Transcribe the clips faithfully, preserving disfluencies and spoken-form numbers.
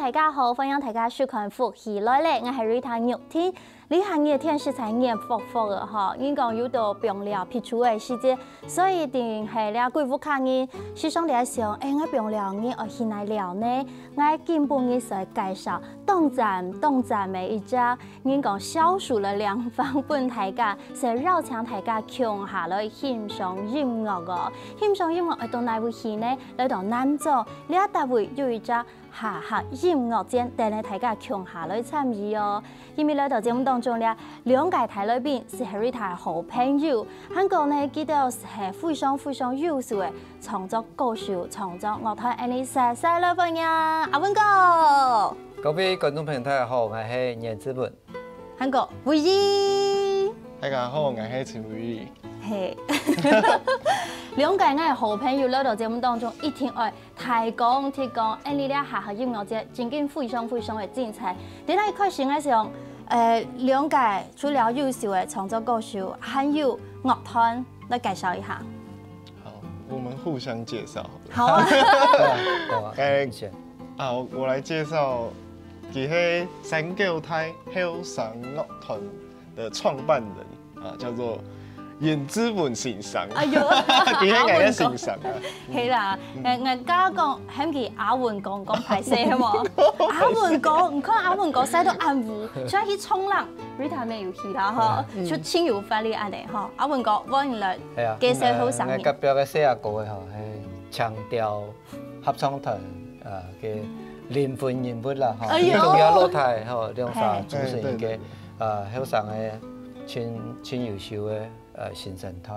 大家好，歡迎大家收看《福氣來了》，𠊎係Rita玉婷。這下日个天時在熱火火个吼，人講又到放尞避暑个時節，所以一定係這歸屋下人時常在想，欸，𠊎放尞日愛去哪尞呢？𠊎今晡日就愛介紹當讚當讚个一隻，人講消暑个良方分大家，就邀請大家共下來欣賞音樂哦。欣賞音樂愛到哪位去呢？來到南庄，這搭位有一隻 下客音樂節，等等大家共下來參與哦。今晡日來到節目當中了，兩個大來賓係Rita个好朋友，還過呢，佢兜係非常非常優秀个創作歌手、創作樂團，恁呢，再再來歡迎阿文哥。各位觀眾朋友，大家好，𠊎係顏志文。還過唯一。大家好，𠊎係陳唯一。嘿，兩個𠊎个好朋友來到節目當中，一定愛 大講特講，恁呢這下客音樂節正經非常非常个精彩。在這一開始，𠊎想，呃，兩個除了優秀个創作歌手，還有樂團來介紹一下。好，我們互相介紹。好啊，好啊，哎你先。啊，我來介紹，佢係三九大後生樂團的創辦人啊，叫做顏志文先生。哎喲，佢係𠊎个先生啊。係啦，誒，人家講喊佢阿文哥，講歹勢係無？阿文哥，你看阿文哥曬到恁烏，就愛去衝浪，Rita乜有去啦吼，就盡有活力恁呢吼。阿文哥，歡迎來係啊，介紹後生人。隔壁个細阿哥个吼，係強調合唱團啊个靈魂人物啦吼，哎喲最重要老弟吼，兩儕組成一个嘿啊後生个盡盡優秀个呃新生代。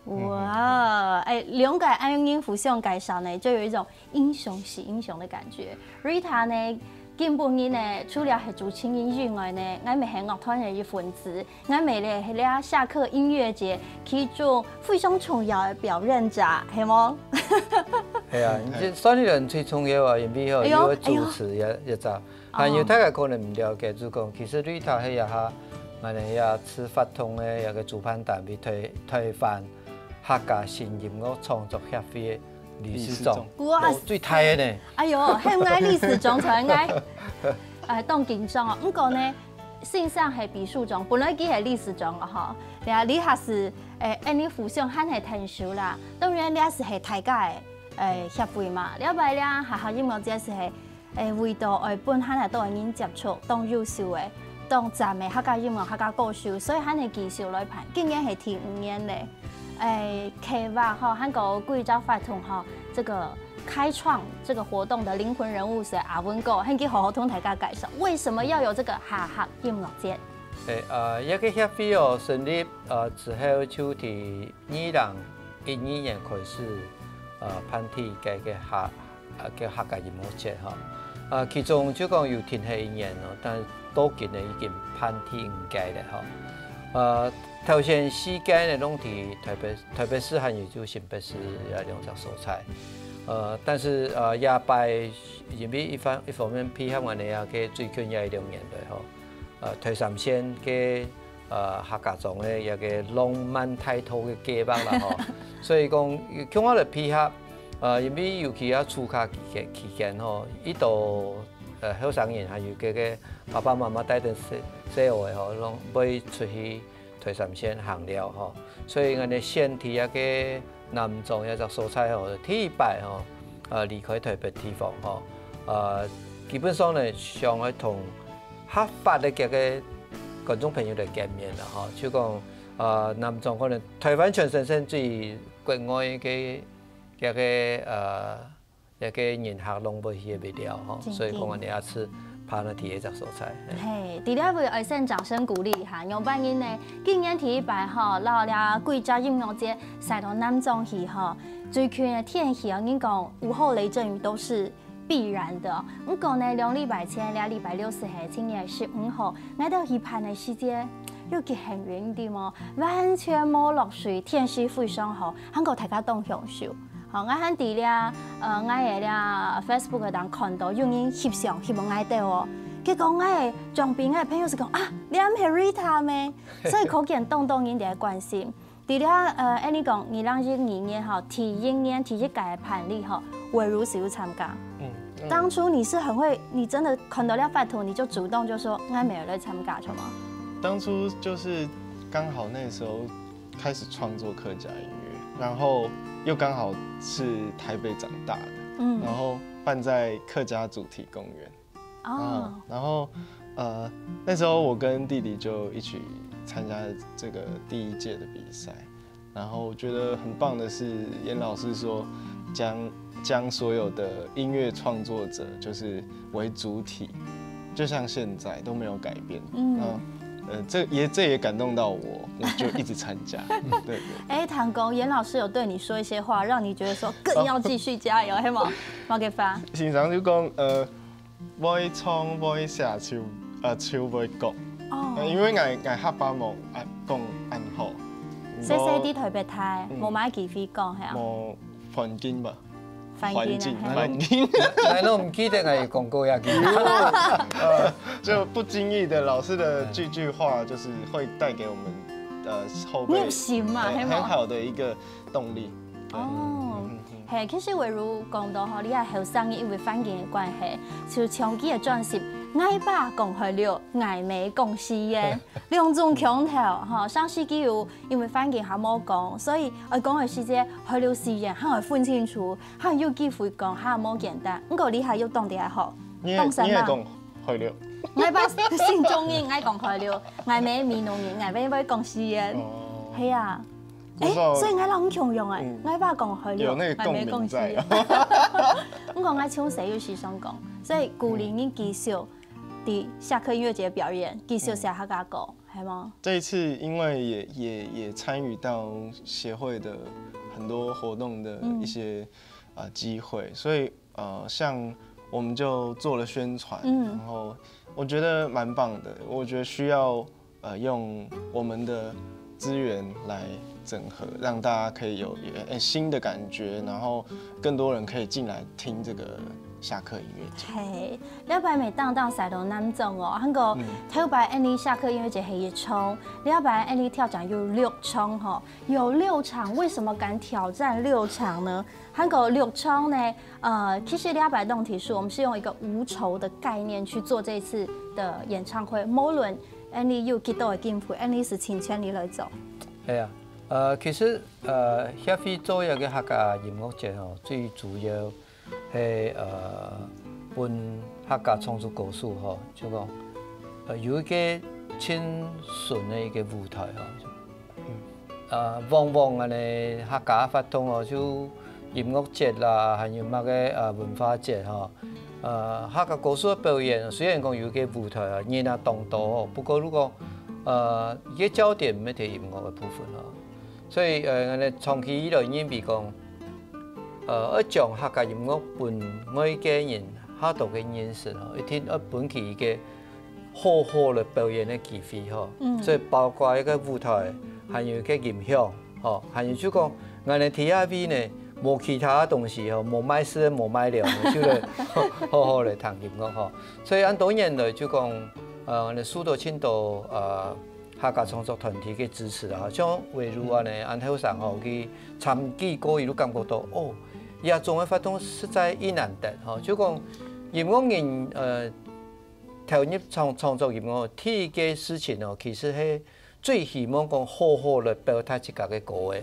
哇，哎，兩個恁樣互相介紹呢，就有一種英雄惜英雄的感覺。Rita呢，今晡日呢，除了係主持人以外呢，𠊎乜係樂團个一份子，𠊎乜咧係這下客音樂節其中非常重要个表演者，係無？係啊，你這算一人最重要啊，因為吼，哎喲有个主持也也早。還有大家可能毋了解，就講其實Rita係一下，𠊎等一下次發動个一个主辦單位台台灣客家新音樂創作協會个理事長，哇哦最大个呢。哎喲，喊𠊎理事長出來，𠊎，哎，當緊張哦。毋過呢，先生係秘書長，本來佢係理事長个吼。對啊，這下係，誒，恁呢互相還係𢯭手啦。當然，這係大家个，誒，協會嘛。了擺這下下音樂節係，誒，為到愛分還係多个人接觸，當優秀个，當讚个客家音樂、客家歌手，所以還係繼續來辦。今年係第五年咧。 誒，計劃吼，還過規隻活動吼，這個開創這個活動的靈魂人物係阿文哥，還過好好同大家介紹，為什麼要有這個下客音樂節？誒，呃，這个協會哦成立呃之後，就對二零一二年開始，呃，辦理該个客呃个客家音樂節吼。呃，其中就講有停歇一年咯，但到今呢已經辦第五屆了吼。呃，頭先四屆呢，攏在台北台北市還有就新北市這兩隻所在。呃，但是呃，這擺因為一方一方面配合𠊎等這个最近這一兩年來吼，呃，台三線个呃客家庄个一个浪漫態度个計劃啦吼。所以講，共下來配合，呃，因為尤其啊暑假期間期間吼，一到呃後生人還有个个爸爸媽媽帶等細細个吼，攏會出去 台三線行了吼。所以𠊎等選在這个南庄這隻所在吼，第一擺吼，呃，離開台北地方吼，呃，基本上呢，想愛同客話个這个觀眾朋友來見面啦吼，就講，呃，南庄可能台灣全省性對國外个這个呃 這个人客攏會去个物料吼，真所以講𠊎等也係辦了第一隻所在。嘿，在這位愛先掌聲鼓勵一下，仰般人呢？今年第一擺吼，摎這規隻音樂節徙到南庄去吼，最近个天氣哦，人講午後雷陣雨都是必然的哦。毋過呢，兩禮拜前，這禮拜六係七月十五號，𠊎兜去辦个時節，又幾幸運對無？完全無落水，天時非常好，還過大家當享受。 吼，𠊎還在這，呃，𠊎个這Facebook頂看到有人翕相翕𠊎兜哦。結果𠊎个長輩、𠊎个朋友就講啊，這毋係Rita咩？所以可見當多人在關心。在這，呃，恁呢講，二零一二年吼，第一年第一屆个辦理吼，唯如係有參加。嗯，当初你是很会，你真的看到了法度，你就主动就说，我也来参加，是吗？当初就是刚好那时候开始创作客家音乐，然后又刚好是台北长大的，嗯，然后办在客家主题公园。哦，然后呃那时候我跟弟弟就一起参加这个第一届的比赛，然后我觉得很棒的是，严老师说将将所有的音乐创作者就是为主体，就像现在都没有改变。嗯，呃，这也这也感动到我，我就一直参加。对对。哎，唐工，严老师有对你说一些话，让你觉得说更要继续加油，嘿吗？我给发。先生就讲，呃，会唱会写就呃就会讲。哦，因为我我客话无啊讲恁好。所以在台北大，无买机会讲，系啊？无环境吧。环境，环境，那我们记得还有讲过呀，就不经意的老师的几句话，就是会带给我们呃后辈，你有心嘛，很好的一个动力。哦，嘿，其实唯如讲到吼，你也后生，因为环境的关系，就长期的专心，爱爸讲海流，爱妹讲西言，两种腔调吼，上世纪有 因为环境还无讲，所以爱讲个时节，海流时间还爱分清楚，还有机会讲，还无简单。不过你还有懂得好，你也你也讲海流，我把新中人爱讲海流，我没美农人，我没会讲西言，哦，系啊。哎，所以我老唔共样哎，我爸讲海流，有那个共鸣在。我没讲西言。我讲我从小有时常讲，所以鼓励你继续在下课音乐节表演，继续写客家歌。 还吗？这一次因为也也也参与到协会的很多活动的一些呃机会，所以呃像我们就做了宣传，然后我觉得蛮棒的，我觉得需要呃用我们的资源来整合，让大家可以有呃新的感觉，然后更多人可以进来听这个下课音乐节。嘿， 了解每当当赛罗南总哦，韩国头摆恁呢下课音乐节系一场，了解恁呢挑战有六场吼，有六场，为什么敢挑战六场呢？韩国六场呢，呃，其实了解东提示，我们是用一个无酬的概念去做这一次的演唱会，无论恁呢有几多的经费，恁呢是请全力来做。哎呀，呃，其实呃，协会做一个客家音乐节吼，最主要 係呃分客家创作歌手吼，就講呃有一个盡順个一个舞台吼。呃，往往恁呢客家活動吼，就音樂節啦，還有麼个呃文化節吼，呃客家歌手个表演，雖然講有一个舞台啊，人也當多吼，不過如果呃一个焦點毋係在音樂个部分吼，所以呃恁呢長期以來認為講 呃，愛將客家音樂分外界人較多个認識吼，一定愛分佢一个好好个表演个機會吼。所以包括一个舞台，還有一个音響吼，還有就講，𠊎等第二位呢，無其他个東西吼，無賣食个，無賣料个，就來好好个聽音樂吼。所以恁多年來就講，呃，𠊎等受到盡多呃 客家創作團體个支持啊，像偉如恁呢，恁後生吼，佢參與過，佢都感覺到，哦，這種个活動實在已難得吼。就講音樂人，呃，投入創創作音樂，第一个事情哦，其實係最希望講好好來表達自家个歌个。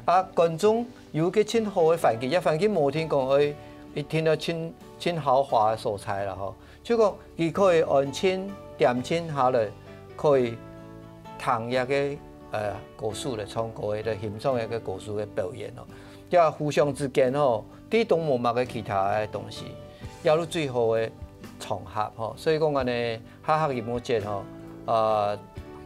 啊，觀眾有个盡好个環境，這環境無定講，哎，一定要盡盡豪華个所在啦吼。 就講佢可以安靜恬靜下來，可以聽一个呃歌手來唱歌个，來欣賞一个歌手个表演哦。也互相之間吼，地動無麼个其他个東西，也有最好个場合吼。所以講恁呢，客客音樂節吼，呃，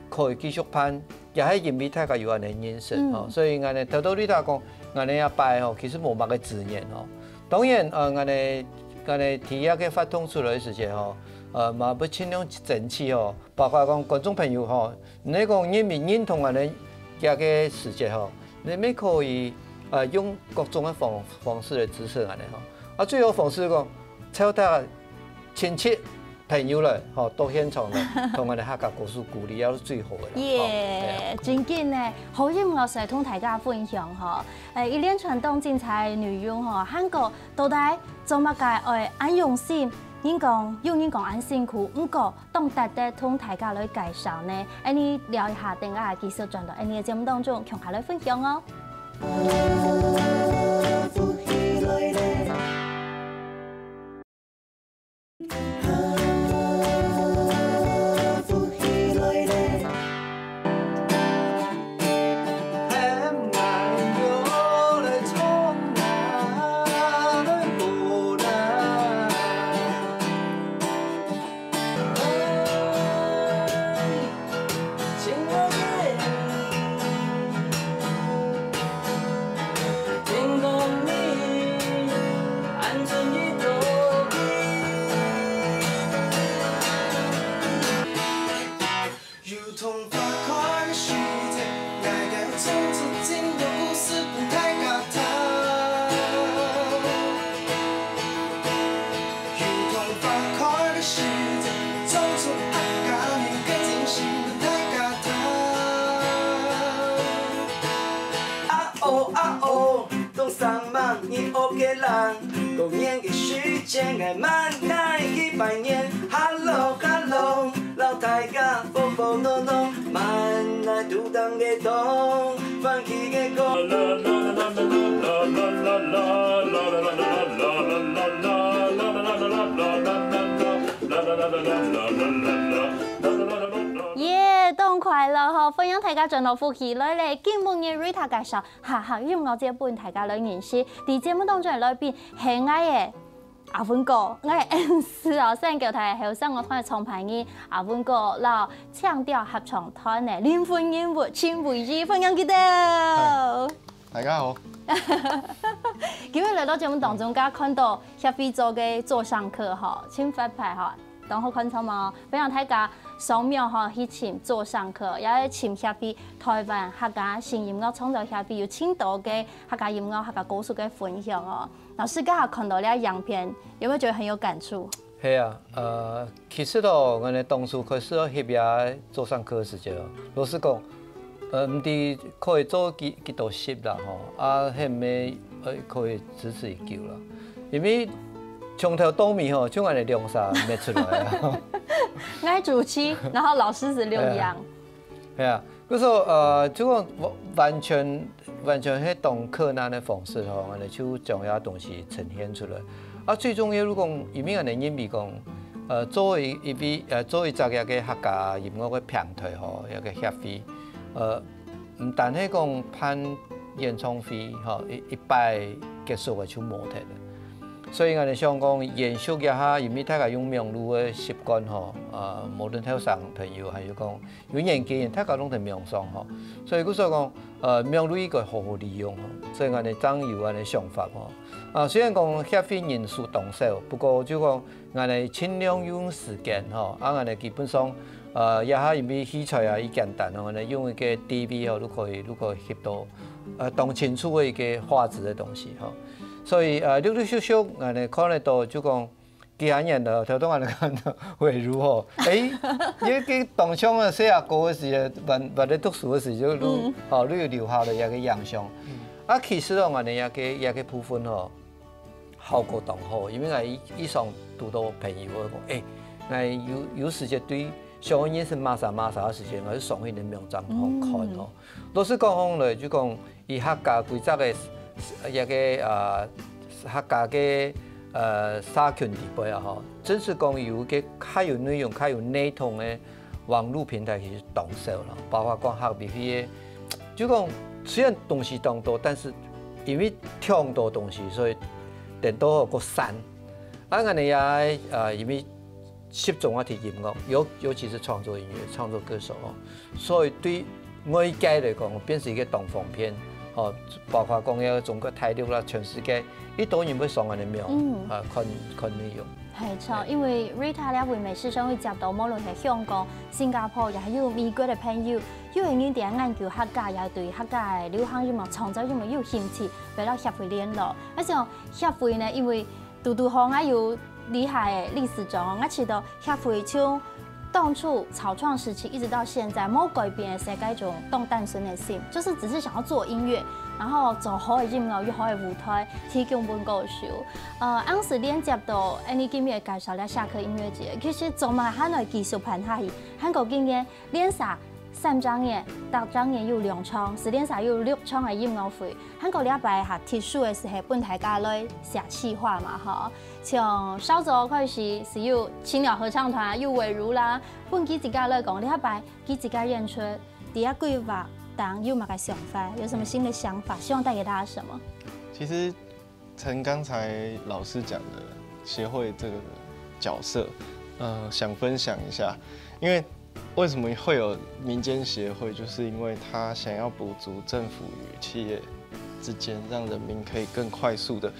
可以繼續辦，也係因為大家有恁呢認識吼。所以恁呢，頭頭你大講，恁呢一擺吼，其實無麼个資源吼。當然，呃，恁呢恁呢第一个活動出來个時節吼，呃，嘛會盡量爭取吼，包括講觀眾朋友吼，你講認為認同恁呢這个時節吼，你也可以呃用各種个方方式來支持恁呢吼。啊，最好方式講，招待親戚朋友來，吼，到現場來，同𠊎兜客家歌手鼓勵，也係最好个啦。耶，吼，係啊。真緊呢，好音樂來同大家分享吼。誒，一連串當精彩个內容吼，還過到底做麼个愛恁用心？人講，有人講恁辛苦，毋過當值得同大家來介紹呢。恁呢尞一下，等下繼續轉到𠊎兜个節目當中，共下來分享哦。耶，當快樂吼！歡迎大家轉到福氣來了。今晡日Rita介紹客家音樂節分大家來認識。在節目當中个來賓係𠊎个阿文哥，𠊎个恩師哦，算叫佢後生樂團个創辦人阿文哥，摎腔調合唱團个靈魂人物秦偉基，歡迎佢兜。嗨，大家好。今日來到節目當中，大家看到協會做个座上客吼，真活潑吼，當好看著無？歡迎大家掃描吼去尋座上客，也尋協會，台灣客家新音樂創作協會有真多个客家音樂、客家歌手个分享哦。 老師，剛好看到這影片，有沒有覺得很有感觸？係啊，呃，其實哦，𠊎兜當初開始愛翕這座上客个時節哦，老實講，呃，毋知可以做幾，幾多集啦吼，啊，係毋係，呃，可以持續久啦？因為從頭到尾吼，就𠊎兜兩儕毋會出來啊。𠊎主持，然後老師是錄影。係啊。 係啊，故所，呃，就講完，完全，完全係當困難个方式吼，𠊎兜就將這東西呈現出來。啊，最重要，如果講，因為𠊎兜認為講，呃，做一，一位，呃，做一隻這个客家音樂个平台吼，這个協會，呃，毋單係講辦演唱會吼，一，一擺結束个就無忒了。所以𠊎兜想講，延續一下，因為大家用網路个習慣吼，呃，無論後生朋友，還有講 有年紀人，大家攏在網上吼，所以故所講，呃，網路應該好好利用吼，所以𠊎兜正有恁个想法吼。啊，雖然講協會人數當少，不過就講𠊎兜盡量用時間吼，啊，𠊎兜基本上，呃，這下因為器材啊，已簡單吼，𠊎兜用一个D V吼，就可以，就可以翕到，呃，當清楚个一个畫質个東西吼。所以，呃，陸陸續續，𠊎兜看得到，就講 幾下年了，頭拄仔看到偉如吼，誒，你个當像啊，細阿哥个時，還，還在讀書个時，就，就，嗯。吼，就有留下來這个影像。嗯。啊，其實哦，𠊎兜這个，這个部分吼，效果當好，因為𠊎以，以上堵到朋友，𠊎講，誒，𠊎有，有時節對想要認識麼儕麼儕个時節，𠊎就上去你个網站項看吼。嗯。老實講吼來，就講 以客家規則个，呃，這个，呃，客家个，呃，社群裡背啊吼，真實講有个較有內容、較有系統个網路平台其實當少了，包括講客委會个，就講雖然東西當多，但是因為忒多東西，所以顛倒過散。啊，𠊎兜也，呃，因為 集中啊，提音樂，尤，尤其是創作音樂、創作歌手哦。所以對外界來講，變成一个當方便，吼，包括講个中國大陸啦，全世界，一堆人會上𠊎兜个網，嗯。啊，看，看內容。係，著，嘿。因為Rita這位每時常會接到，無論係香港、新加坡，也還有美國个朋友，有个人在研究客家，也對客家个流行音樂、創作音樂有興趣，會摎協會聯絡。而且協會呢，因為堵堵好𠊎有厲害个歷史中，𠊎試著協會從當初草創時期一直到現在，無改變个世界中當單純个心，就是只是想要做音樂，然後做好个音樂，有好个舞台，提供分歌手。呃，當時連接到恁呢今日介紹了社區音樂節，其實做麼還來繼續辦下去，還過今年連續三週年，逐週年有兩場，係連續有六場个音樂會。還過這擺哈，特殊个係分大家來寫企劃嘛，吼。像稍早開始係有青鳥合唱團，有偉如啦，分佢自家來講，這擺佢自家演出，這个規劃當有麼个想法，有什麼新的想法，希望帶給大家什麼？其實承剛才老師講的協會這個角色，呃，想分享一下，因為為什麼會有民間協會，就是因為他想要補足政府與企業之間，讓人民可以更快速的，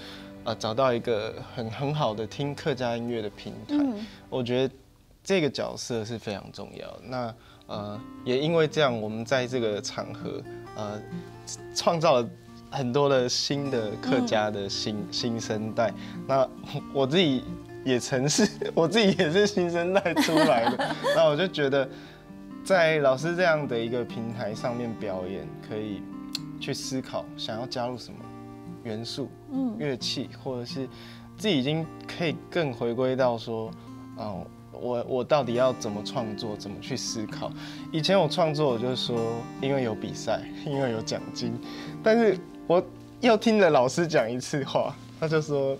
呃，找到一個很很好的聽客家音樂的平台。我覺得這個角色是非常重要。那呃，也因為這樣，我們在這個場合，呃，創造了很多的新的客家的新新生代。那我自己也曾是，我自己也是新生代出來的。那我就覺得，在老師這樣的一個平台上面表演，可以去思考想要加入什麼元素、樂器，或者是自己已經可以更回歸到說，嗯，我我到底要怎麼創作，怎麼去思考。以前我創作，我就是說，因為有比賽，因為有獎金，但是我又聽了老師講一次話，他就說，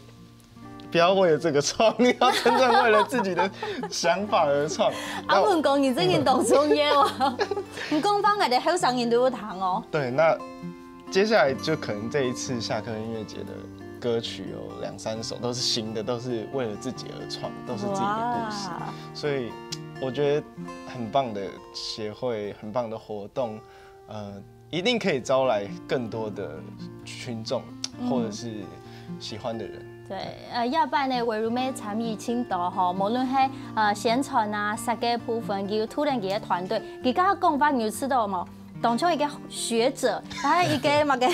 不要為了這個創，你要真正為了自己的想法而創。阿文講，你最近當重要啊！你講話，𠊎兜後生人都有聽哦。對，那接下來就可能這一次下課音樂節的歌曲有兩三首都是新的，都是為了自己而創，都是自己的故事。所以我覺得很棒的協會，很棒的活動，呃，一定可以招來更多的群眾，或者是喜歡的人。對，呃，這擺呢，偉如乜參與盡多吼，無論係呃宣傳啊、設計部分，佢有帶領佢个團隊，佢个講法你有試著無？當像一個學者，還有一個麼个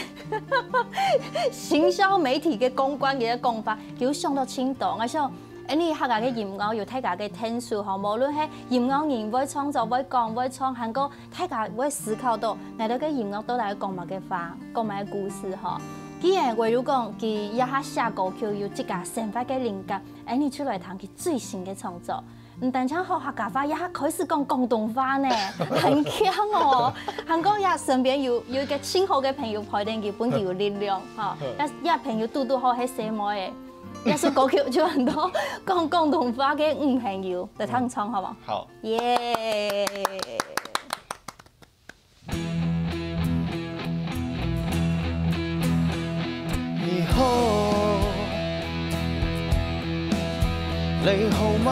行銷媒體个公關个講法，佢有想到盡多。𠊎想，恁呢客家个音樂有大家个天數吼，無論係音樂人會創作、會講、會唱，還過大家會思考到，𠊎兜个音樂到底講麼个話，講麼个故事吼。既然偉如講，佢這下寫歌曲有自家生活个靈感，恁呢就來聽佢最新个創作。 毋單淨學客家話，也開始講廣東話呢，很強哦。還過也身邊有有一個盡好个朋友陪等佢，分佢有力量哈。也也朋友堵堵好係細妹仔，這首歌曲就很多講廣東話个女朋友，來聽唱好無？好。耶！ 你好，你好嗎？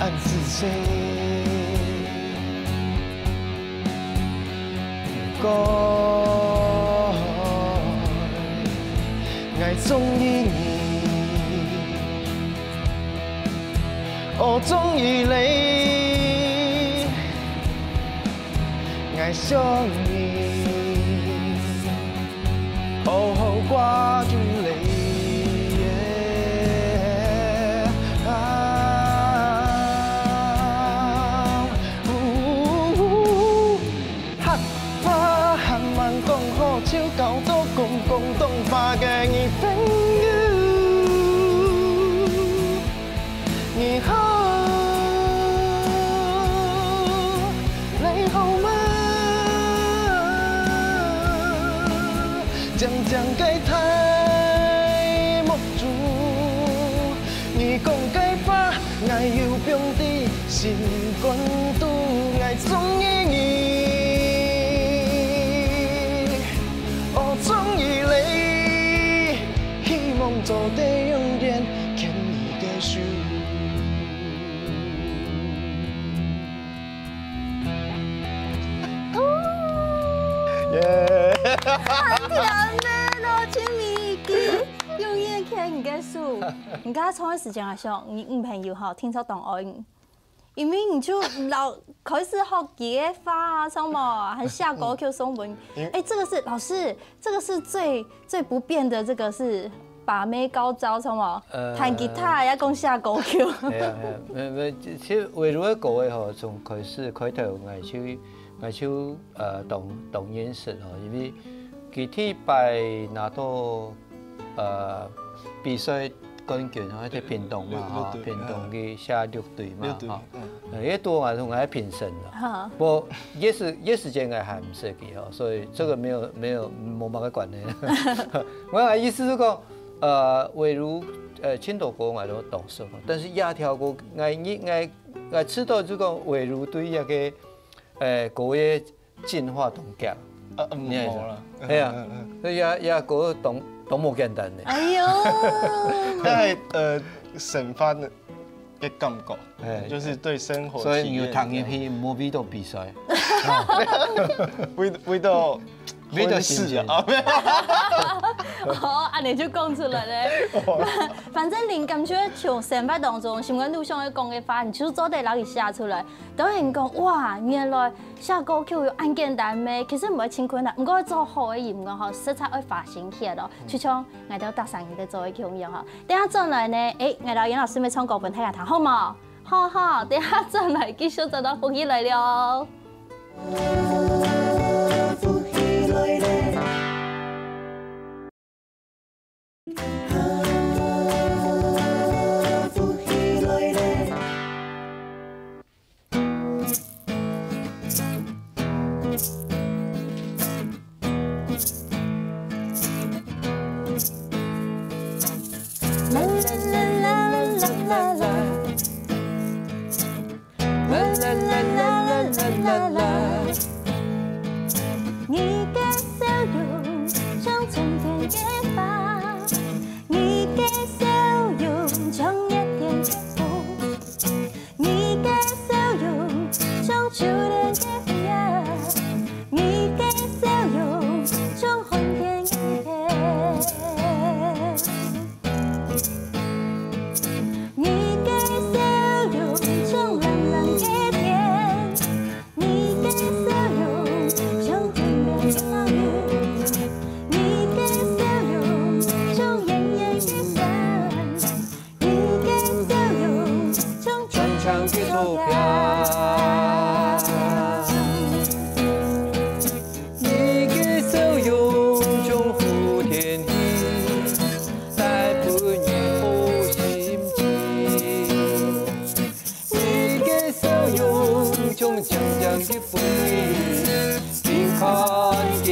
恁仔細，毋該，𠊎中意你。 哦，中意你，𠊎想你，哦，好掛住你耶。啊，嗚，嗚，嗚，嗚。 客話還吂講好，就交到講廣東話个女朋友。你好，你好嗎？靚靚个大目珠，你講个話，𠊎有放在 心肝肚，𠊎中意你，哦，中意你，希望做得永遠牽你个手。耶！很甜呢，羅千米，永遠牽你个手。你剛剛唱个時間啊，像你女朋友哈，聽說當愛你。 因為你就老開始學佢个話啊，什麼還寫歌曲送分。哎，這個是老師，這個是最最不變的，這個是把妹高招，是無？呃，彈吉他也講寫歌曲。係啊，係啊，無，無，其實圍爐个歌个吼，從開始開頭，𠊎就，𠊎就，呃，當，當認識吼，因為佢第一擺拿到，呃，比賽冠軍吼，在屏東嘛，吼，六，六隊，屏東个寫六隊嘛，六隊，吼。嗯。呃，也多啊，從來評審的。哈。不過，也是，也時間𠊎還毋識佢吼，所以這個沒有，沒有，無麼个關係。我的意思是講， 呃，圍爐，呃，盡多歌𠊎都當熟，但是這條歌，𠊎，𠊎，𠊎知道就講圍爐對這个，呃，歌个進化當強。啊，嗯，你知道？無啦。係啊，嗯，嗯。所以這，這歌當，當無簡單的。哎喲。大概，呃，生發的，的感覺，哎，就是對生活所以你有體驗這樣。聽入去，無為到比賽。為，為到 味道婚事啊，啊，沒有。哦，恁樣就講出來了。反正靈感就係從生活當中、心肝肚想愛講个話，你就做得摎佢寫出來。當然講，哇，原來寫歌曲有恁簡單咩？其實毋會盡困難，毋過做好个音樂吼，實在愛花心血咯。就像𠊎兜逐儕人在做个共樣吼。等下轉來呢，誒，𠊎摎嚴老師妹唱歌分大家聽，好無？好好，等下轉來繼續做到福氣來了哦。啦啦啦啦啦啦啦啦。你个笑容像春天的花，你个笑容像熱天的風，你个笑容像秋天的花，你个笑容像寒天的天。 你个笑容像藍藍的天，你个笑容像天邊的雲，你个笑容像遠遠的山，你个笑容像長長的圖片。 你个笑容像好天氣，帶分人好心情。你个笑容像靚靚个風景，緊看緊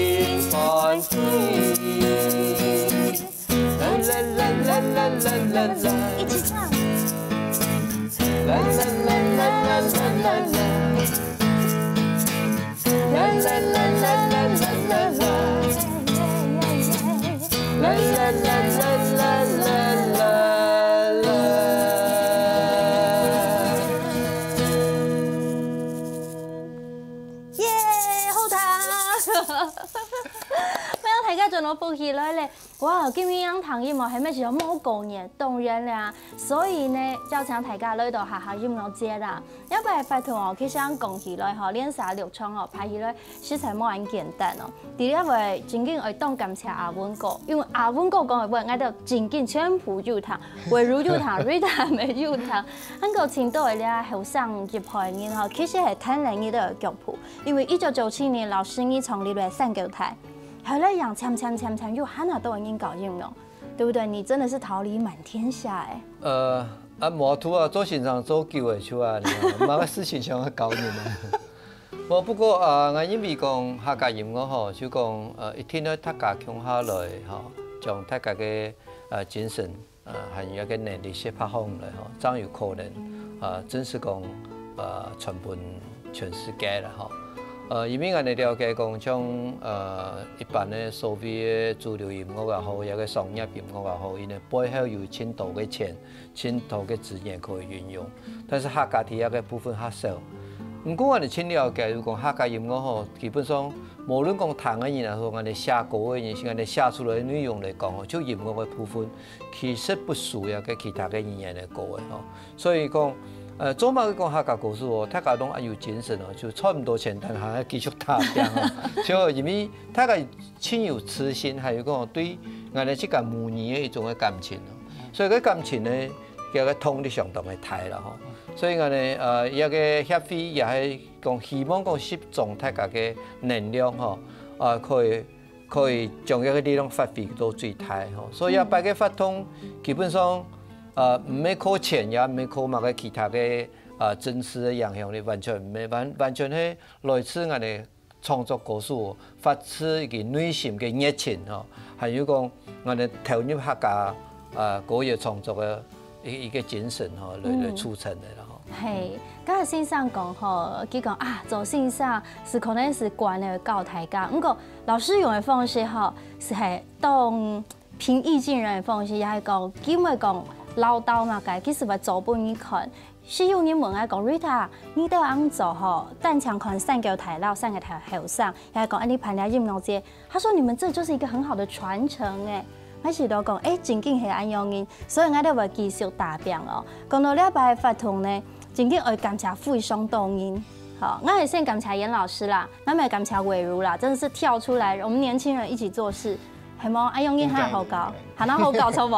歡喜。 一起唱。耶，好聽！不要大家轉到福氣來咧。 哇，今日恁聽音樂，係毋係有無過癮？當然啦，所以呢，邀請大家來到哈哈音樂節啦。這擺活動哦，其實恁講起來吼，連續六場哦，排起來實在無恁簡單哦。在這位真經愛當感謝阿文哥，因為阿文哥講个話，𠊎兜真經全部有聽，圍爐有聽，Rita妹有聽，還有盡多个這後生一輩人吼，其實係跈等你兜个腳步，因為一九九七年老師你創立了三角台。 後來樣漸漸漸漸有還多人搞音樂，對不對？你真的是桃李滿天下哎。呃，啊，無圖啊，做先生做久了就啊，麼个事情想要搞你們。無，不過啊，𠊎認為講客家音樂吼，就講呃，一定要大家共下來吼，將大家个呃精神 呃，還有該个能力去發揮來吼，正有可能，呃，正式講，呃，傳分全世界了吼。呃，因為𠊎兜了解講，像呃一般个所謂个主流音樂也好，也个商業音樂也好，因為背後有盡多个錢，盡多个資源可以運用。但是客家在這个部分較少。毋過𠊎兜盡了解，就講客家音樂吼，基本上無論講聽个人也好，𠊎兜寫歌个人，𠊎兜寫出來个內容來講吼，就音樂个部分， 其實不輸該个其他个語言个歌个吼。所以講，呃，做麼个講客家歌手哦，大家攏恁有精神哦，就賺毋到錢，但還愛繼續打拚哦。就因為大家盡有自信，還有講對𠊎等自家母語个一種个感情哦。所以个感情呢，佢个動力相當个大啦吼。所以𠊎呢，呃，這个協會也係講希望講集中大家个能量吼，啊，可以可以將這个力量發揮到最大吼。所以這擺个活動基本上，呃，毋係靠錢，也毋係靠麼个其他个，呃，政治个影響力，完全毋係，完，完全係來自𠊎等創作歌手發自一个內心个熱情吼，還有講𠊎等投入客家，呃，歌謠創作个一，一个精神吼，來，來促成个啦吼。係，頭先先生講吼，佢講啊，做先生係可能係慣个教大家，毋過老師用个方式吼，係係當平易近人个方式，也係講，佢毋會講嘮叨麼个，佢係會做分你看。係有人問𠊎講，Rita，你兜恁做吼，單淨看三个大老、三个大後生，也係講恁呢辦理音樂節，他說你們這就是一個很好的傳承欸。𠊎試著講，欸，正經係恁樣个，所以𠊎兜會繼續打拚哦。講到這擺个活動呢，正經愛感謝非常多人。好，𠊎會先感謝顏老師啦，𠊎也感謝偉如啦，真的是跳出來，我們年輕人一起做事，係無？恁樣个還好搞，還能好搞，著無？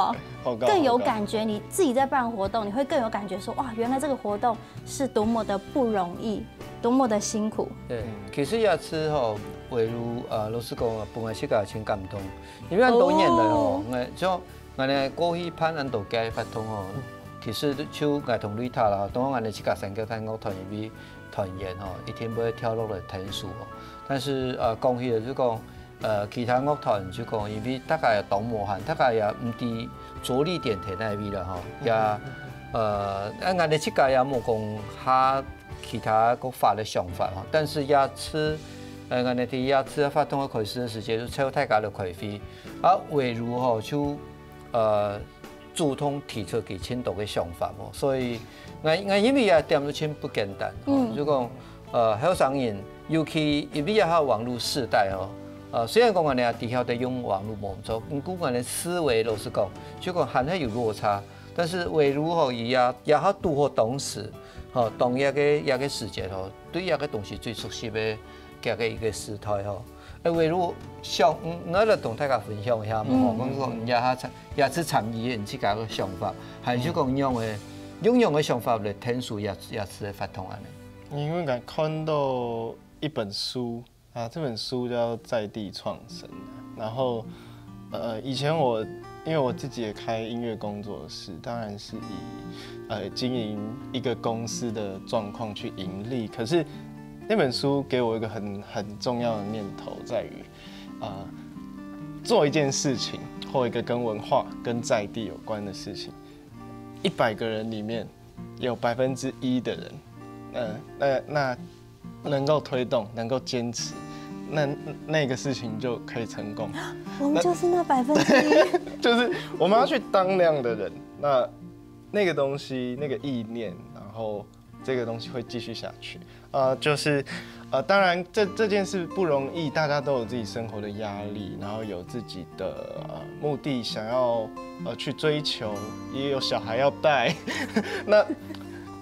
好搞，更有感覺，你自己在辦活動，你會更有感覺說，哇，原來這個活動是多麼的不容易，多麼的辛苦。對，其實這次吼，偉如，呃，老實講啊，本來自家真感動，因為恁多年來吼，𠊎就𠊎呢過去辦恁多个活動吼，其實就𠊎同Rita啦，當然𠊎呢自家三个團樂團入去團員吼，一定會跳落來聽書吼。但是呃，講起來就講，呃，其他樂團就講，因為大家也當無閒，大家也毋知著力點在哪位了吼，也呃，啊，𠊎呢自家也無講下其他个發个想法吼，但是這次，呃，𠊎呢在這次个活動个開始个時間，就請大家來開會，啊，偉如吼就 呃，主動提出佢盡多个想法哦，所以𠊎𠊎認為這點就盡不簡單哦。就講，呃，後生人，尤其因為這下網路時代哦，呃，雖然講𠊎等也知曉得用網路網做，毋過𠊎等思維老實講，就講還係有落差。但是偉如吼，佢也也較堵好當時，吼，當這个這个時節吼，對這个東西最熟悉个 个个一个時代吼。欸，偉如想，嗯，𠊎來同大家分享一下嘛吼，講講你這下參也係參與你自家个想法，還係講用个用用个想法來聽書也也係會發通恁呢。因為𠊎看到一本書啊，這本書叫《在地創生》，然後呃，以前我因為我自己也開音樂工作室，當然是以呃經營一個公司的狀況去盈利，可是 那本書給我一個很很重要的念頭，在於，呃，做一件事情或一個跟文化、跟在地有關的事情，一百個人裡面有百分之一的人，呃，那那能夠推動、能夠堅持，那那個事情就可以成功。我們就是那百分之一。就是我們要去當那樣的人，那那個東西、那個意念，然後這個東西會繼續下去。呃，就是，呃，當然這這件事不容易，大家都有自己生活的壓力，然後有自己的呃目的想要呃去追求，也有小孩要帶。那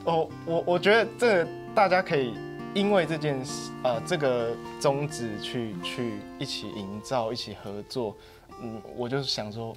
我我我覺得這個大家可以因為這件事，呃，這個宗旨去去一起營造，一起合作。嗯，我就是想說，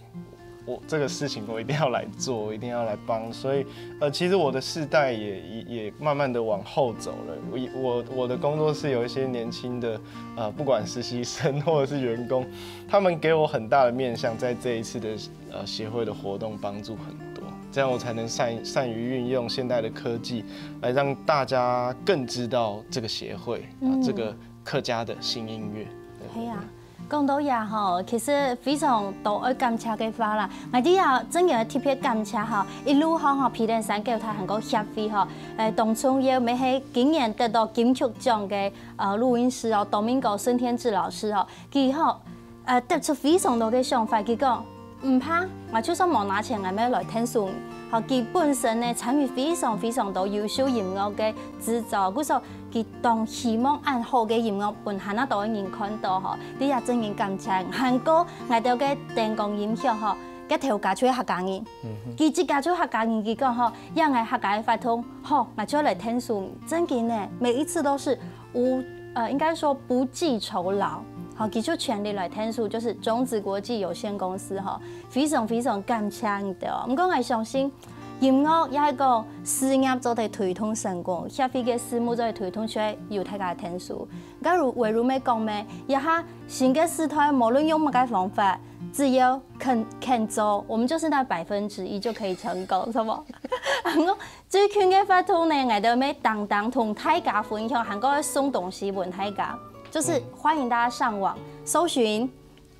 我這個事情我一定要來做，我一定要來幫。所以，呃，其實我的世代也也也慢慢的往後走了。我我我的工作室有一些年輕的，呃，不管實習生或者是員工，他們給我很大的面向，在這一次的呃協會的活動幫助很多，這樣我才能善善於運用現代的科技，來讓大家更知道這個協會啊，這個客家的新音樂。係啊。 講到這吼，其實非常多愛感謝个話啦。𠊎這下真个特別感謝吼，一路上吼，陪伴三个團還過協會吼，呃，當重要乜係今年得到金曲獎个呃錄音師哦，Domingo孫天志老師哦，佢吼呃得出非常多个想法，佢講毋怕，𠊎就算無拿錢，𠊎乜來聽書。好，佢本身呢參與非常非常多優秀音樂个製作，故所 佢當希望恁好个音樂分還較多个人看到吼，這也真正感謝。還過𠊎兜个燈光音響吼，个頭家就係客家人，佢自家就客家人，佢講吼，這𠊎客家个活動，吼，𠊎就來𢯭手。正經呢，每一次都是無，呃，應該說不計酬勞，好，佢就全力來𢯭手，就是種子國際有限公司吼，非常非常感謝你兜哦。毋過𠊎相信，音樂也係講事業做得推動成功，協會个事務做得推動出來，有大家个𢯭手。假如偉如妹講咩，這下新个時代，無論用麼个方法，只要肯肯做，我們就是那百分之一就可以成功，是無？然後最近个活動呢，𠊎兜乜當當同大家分享，還過送東西分大家，就是歡迎大家上網搜尋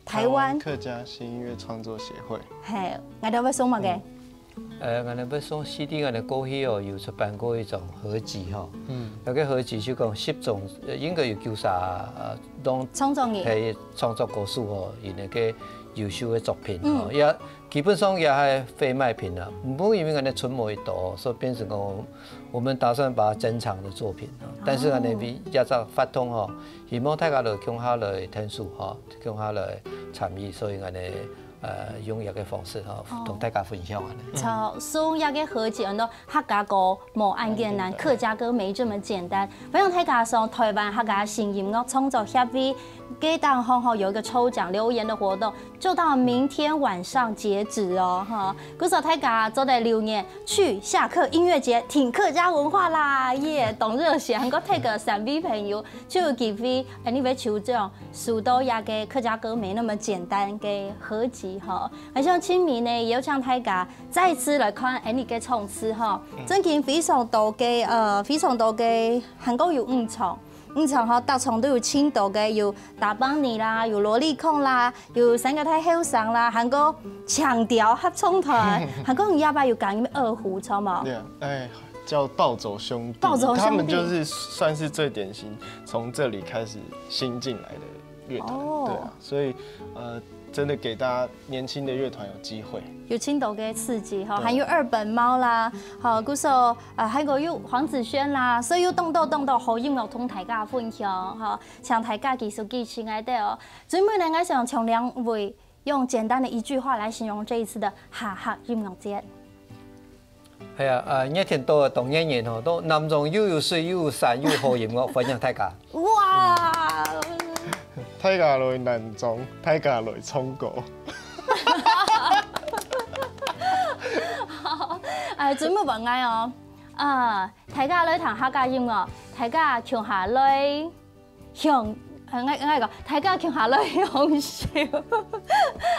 台灣，客家新音樂創作協會。嘿，𠊎兜會送麼个？呃，𠊎兜會送C D，𠊎兜過去哦有出版過一種合集吼，嗯，該个合集就講十種，呃，應該有九十啊，當創作人，係創作歌手吼，有那个優秀个作品吼，也基本上也係非賣品啦。毋過因為𠊎兜出無幾多，所以變成講我們打算把它珍藏的作品啊，但是𠊎兜為這隻活動吼，希望大家來共下來𢯭手吼，共下來參與，所以𠊎兜呃用這个方式吼，同大家分享恁呢。就送這个合集，安到客家歌無恁艱難，客家歌沒這麼簡單。歡迎大家上台灣客家新音樂創作協會个當中吼有一個抽獎留言的活動，就到明天晚上截止哦，哈。故所大家做得留言去下課音樂節挺客家文化啦，耶，當熱血，還過大家三位朋友就有機會，哎，你會抽獎。 收到這个客家歌沒那麼簡單个合集吼。還想今晡日呢，邀請大家再次來看𠊎俚个場次吼，正經非常多个呃，非常多个，還過有五場，五場吼，逐場都有盡多个，有打幫你啦，有蘿莉控啦，有三个太後生啦，還過強調合唱團，還過你這擺有講二胡，著無？對啊，哎，叫暴走兄弟，暴走兄弟他們就是算是最典型，從這裡開始新進來的樂團，哦對啊，所以呃，真的給大家年輕的樂團有機會。有盡多个刺激哈，對還有二本貓啦，好，故所呃，還有有黃子軒啦，所以有當多當多好音樂同大家分享哈，請大家繼續支持𠊎兜哦。最尾呢，𠊎想請兩位用簡單的一句話來形容這一次的哈客音樂節。 係啊，啊，熱天到了，當然人吼，都南庄又有水又有山又好音樂，歡迎大家。哇！大家來南庄，大家來唱歌。哎，真無問題哦。啊，大家來聽客家音樂，大家共下來享，呃，應該應該講，大家共下來享受。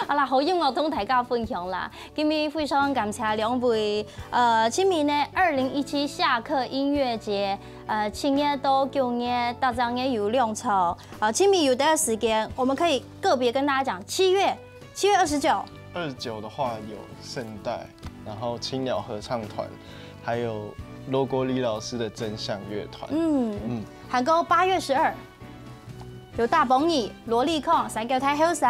好啦，好音樂同大家分享啦。今日非常感謝兩位，呃，今晡日呢，二零一七下課音樂節，呃，七月到九月，逐隻月有兩場，呃，今晡日有个時間，我們可以個別跟大家講，七月，七月二十九，二十九的話有聖代，然後青鳥合唱團，還有羅國立老師的真相樂團。嗯，還過八月十二。 有打幫你，蘿莉控，三个太后生，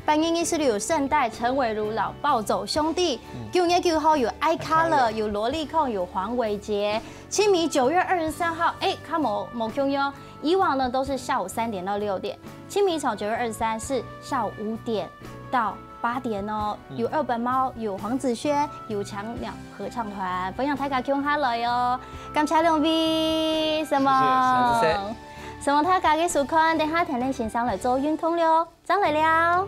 八月二十六聖代陳偉如摎暴走兄弟，九月九號有愛卡了，有蘿莉控，有黃偉傑。清明九月二十三號，哎，較無無共樣，以往呢都是下午三點到六點，清明從九月二十三是下午五點到八點哦。有二本貓，有黃子軒，有青鳥合唱團，歡迎大家共下來哦。感謝兩位，什麼？謝謝謝謝。什麼大家个收看，等下天天先生來做運動了，正來尞。